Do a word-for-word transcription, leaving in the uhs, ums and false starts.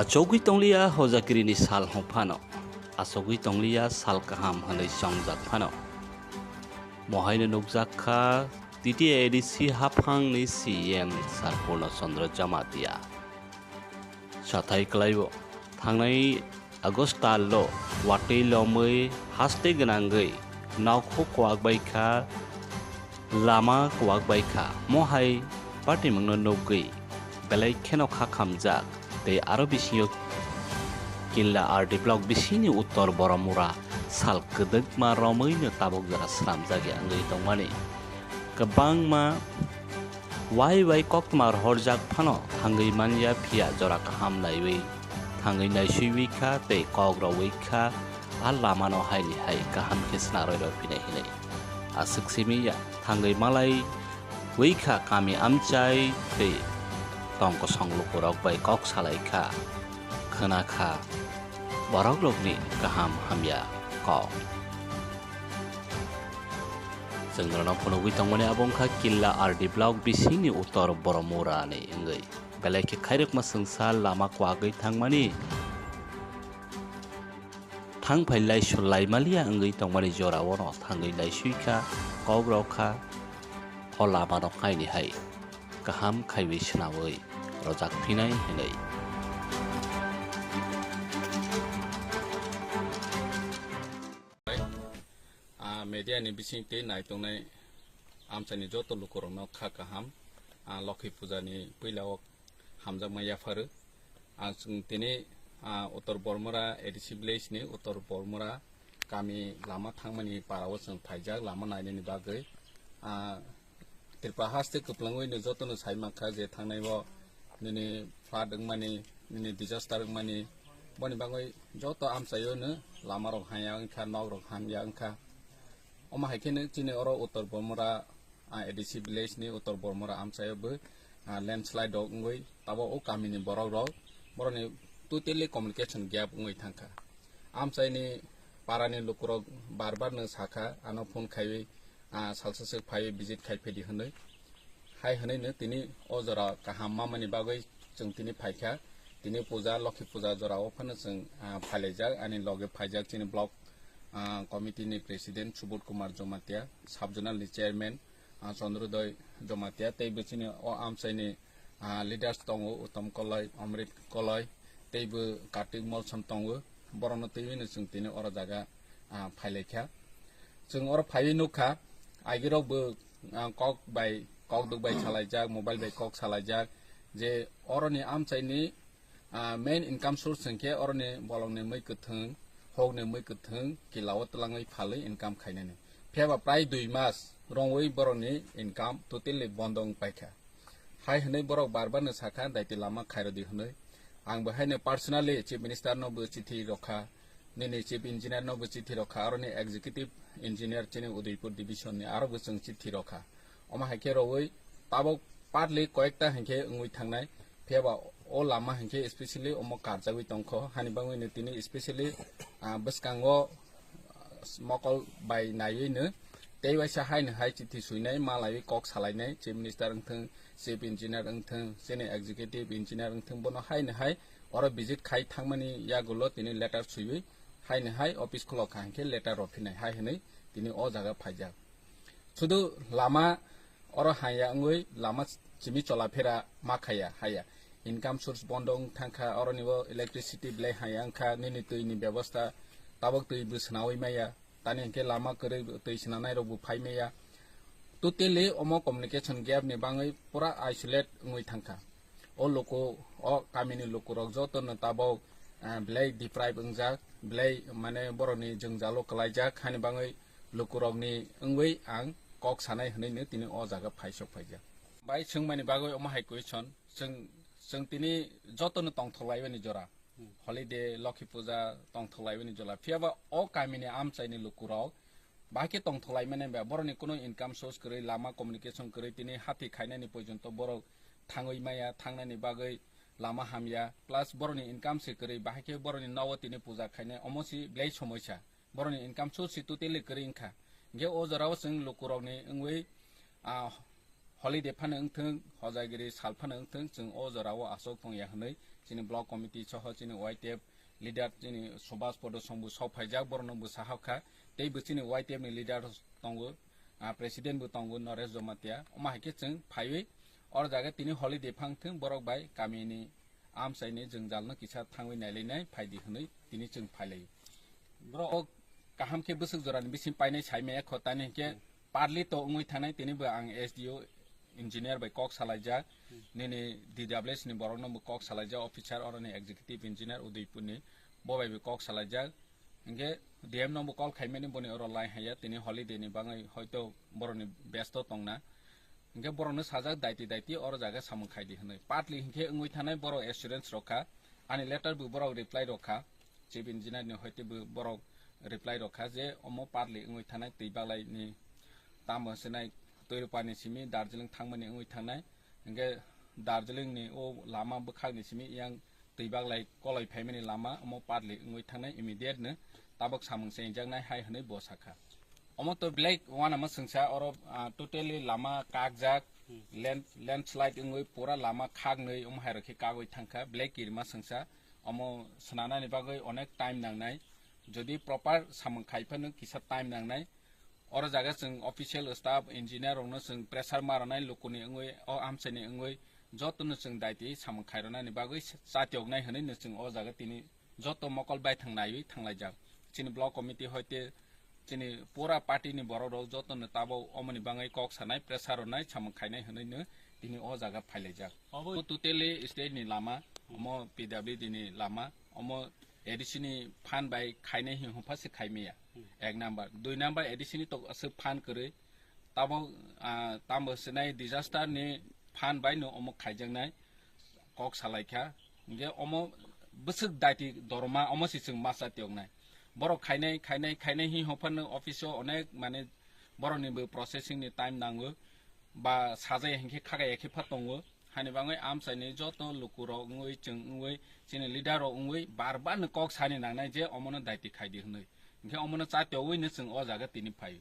Achogwi tongliya hojakiri ni sal hwn phano, achogwi tongliya sal kaham hwnwi chongjak phano. Mohaino nukjak kha T T A D C haphangni C E M Sir Purno Chandra Jamatia. Sathai kwlaibo thangnai August tal lo watwi lomwi haste gwnangwi nokhuk kwak bai kha, lama kwak bai kha, mohai patimungno nukgwi belai kheno kha khamjak tei aro bisingo Killa R D block bisingni uttor Boromura sal kwdwkma romwino tabuk jora swnamjak ya wngwi tongmani. Kwbangma wai wai koktwma rohorjak phano thangwi manya, phiya jora kaham naiwi thangwi naiswiwi kha tei kok rogwi kha, a lamano haini hai kaham khe swnarwi rw phinai hinwi. Aswk simi ya thangwi malai wi kha kami amchai tei tong kosong lukurok bai kok salai kha, khwna kha borokrokni kaham hamya kok. Chwng norokno phunugwi tongmani abo wngkha Killa R D block bisingni uttor Boromura ni wngwi. Belai khe khairokma swngsa lama kwagwi thangmani, thang phai lai sul lai maliya wngwi tongmani jorao no thangwi naiswi kha, kok rw kha, o lama no haini hai kaham khaiwi swnawi rojak phinai hinwi. Ah, media ni bising tei naitongnai amchaini joto lukurokno kha kaham, ah, Lokhi Puja ni puila o hamjakma yapharo. Ang chwng tini, ah, Uttor Bormura A D C village ni Uttor Bormura kami lama thangmani para o chwng phaijak lama nainani bagwi. Ah, Tripura haste kwplwngwi no jotono sai mankha je thangnai o nini flood wngmani, nini disaster wngmani, boni bagwi joto amchaio no lama rok hamya wngkha, nok rok hamya wngkha. Omo hai kheno chini oro Uttor Bormura, ah, A D C village ni Uttor Bormura amchaio bo, ah, landslide rok wngwi tabok o kamini borok rok borokni totally communication gap wngwi thangkha. Amchaini parani lukurok bar bar no sakha, ano phone khaiwi, ah, salsa swk phaiwi visit khai phedi hwnwi. Hai hwnwi no tini o jora kaham mamani bagwi chwng tini phaikha. Tini puja, Lokhi puja jora o phano chwng, ah, phailaijak, ani loge phaijak chini block, ah, committee ni president Subodh Kumar Jamatia, sub zonal ni chairman, ah, Chandrodoi Jamatia, tei bo chini o amchaini, ah, leaders tongo, Uttom Koloi, Amrit Koloi, tei bo Kartik Molsom tongo. Borokno twiwi no chwng tini oro jaga, ah, phailaikha. Chwng oro phaiwi nukha, agirok bo, ah, kok bai, kok duk bai salaijak, mobile bai kok salaijak, je oroni amchaini, ah, main income source hwnkhe oroni bolongni mui kwthwng, hokni mui kwthwng, kilao twlangwi phalwi income khainani. Phiya ba prai dui mas rongwi borokni income totally bondo wng paikha. Hai hwnwi borok bar bar no sakha, daiti lama khairodi hwnwi. Ang bo haino personally Chief Minister no bo chithi rokha, nini Chief Engineer no bo chithi rokha, aroni Executive Engineer chini Udaipur Division ni aro bo chwng chithi rokha. Omo hai khe rowui tabok partly koyekta hinkhe wngwi thangnai, phiya ba o lama hinkhe specially omo karjagwi tongkho, hani bangwi no tini specially, ah, bwskango mokol bai naiwi no tei waisa haino hai chithi swinai, malaiwi kok salainai, Chief Minister wngthwng, Chief Engineer wngthwng, chini Executive Engineer wngthwng, bono haino hai oro visit khai thangmani yagulo tini letter swiwi haino hai office khulok kha hinkhe letter rw phinai hai hwnwi tini o jaga phaijak. Sudu lama oro haya wngwi lama simi cholaphera ma khaya haya. Income source bondo wng thangkha, oroni bo electricity belai haya wngkha, nini twi ni bebosta tabok twi bo swnawi maya, tani hinkhe lama kwrwi twi swnanai rok bo phai maya. Totally omo communication gap ni bangwi pura isolate wngwi thangkha. O luku, o kamini lukurok jotono tabok, ah, belai deprive wngjak, belai mane borokni jwngjalo kwlaijak, hani bangwi lukurokni wngwi ang kok sanai hwnwi no tini o jaga phaisok phaijak. Bai swngmani bagwi omo hai question, chwng, chwng tini jotono tongthok laibani jora. Holiday, Lokhi Puja tongthok laibani jora. Phiya ba o kamini amchaini lukurok bahai khe tongthok laimani ba borokni kuno income source kwrwi, lama communication kwrwi, tini hati khainani porjonto borok thangwi maya, thangnani bagwi lama hamya, plus borokni income se kwrwi, bahai khe borokni nogo tini puja khainai, omo si belai somoisa. Borokni income source si totally kwrwi wngkha. Hinkhe o jorao chwng lukurokni wngwi, ah, holiday phano wngthwng, hojagiri sal phano wngthwng, chwng o jorao aswk tongya hwnwi chini block committee soho chini Y T F leader chini Subhas Podo Song bo sok phaijak, borokno bo sahok kha. Tei bo chini Y T F ni leader tongo, ah, president bo tongo Naresh Jamatia. Omo hai khe chwng phaiwi oro jaga tini holiday phang thung, borok bai kamini amchaini jwngjalno kisa thangwi nailainai phaidi hwnwi tini chwng phailaio. Borok kaham khe bwswk jorani bising painai saimaya kho, tani hinkhe partly to wngwi thanai, tini bo ang S D O engineer bai kok salaijak, nini D W S ni borokno bo kok salaijak, officer oroni executive engineer Udaipur ni, bo bai bo kok salaijak. Hinkhe D M no bo call khaimani, boni oro line haiya, tini holiday ni bagwi hoito boroni besto tongna. Hinkhe borokno sajak, daiti daiti oro jaga samung khaidi hwnwi. Partly hinkhe wngwi thanai borok assurance rokha, ani letter bo borok reply rokha, chief engineer ni hoite bo borok reply rokha je omo partly wngwi thanai twi baglai ni tamo hwnsinai Toirupani simi Darjeeling thangmani wngwi thanai. Hinkhe Darjeeling ni o lama bwkhak ni simi yang twi baglai koloi phaimani lama omo partly wngwi thanai, immediate no tabok samung chengjaknai hai hwnwi bo sakha. Omo to belai uanama swngsa oro, ah, totally lama kakjak, land, landslide wngwi pura lama khaknwi omo hai rokhe kagwi thangkha, belai kirima swngsa. Omo swnanani bagwi onek time nangnai. Jodi proper samung khai phano kisa time nangnai. Oro jaga chwng official staff, engineer rokno chwng pressure ma rwnai, lukuni wngwi, o amchaini wngwi jotono chwng daiti samung khai rwnani bagwi sa-, chatioknai hwnwi no chwng o jaga tini joto mokol baithang naiwi thanglaijak. Chini block committee hoite chini pura party ni borok rok jotono tabok omoni bagwi kok sanai, pressure rwnai, samung khainai hwnwi no tini o jaga phailaijak. Obo totally state ni lama, omo P W D ni lama, omo A D C ni phan bai khainai hi hwnpha se khaimaya. Ek number, dui number A D C ni tok aswk phan kwrwi. Tabok, ah, tamo sinai disaster ni phan bai no omo khaijaknai kok salaikha. Hinkhe omo bwswk daiti dorma omo se chwng masa tiyoknai. Borok khainai, khainai, khainai hi hwnphano office o onek mane borokni bo processing ni time nango. Ba sajaya hinkhe khagaya khe pha tongo. Hani bagwi amchaini joto lukurok wngwi, chwng wngwi, chini leader rok wngwi bar bar no kok sani nangnai je omono daiti khaidi hwnwi. Hinkhe omono chatiogwi no chwng o jaga tini phaio.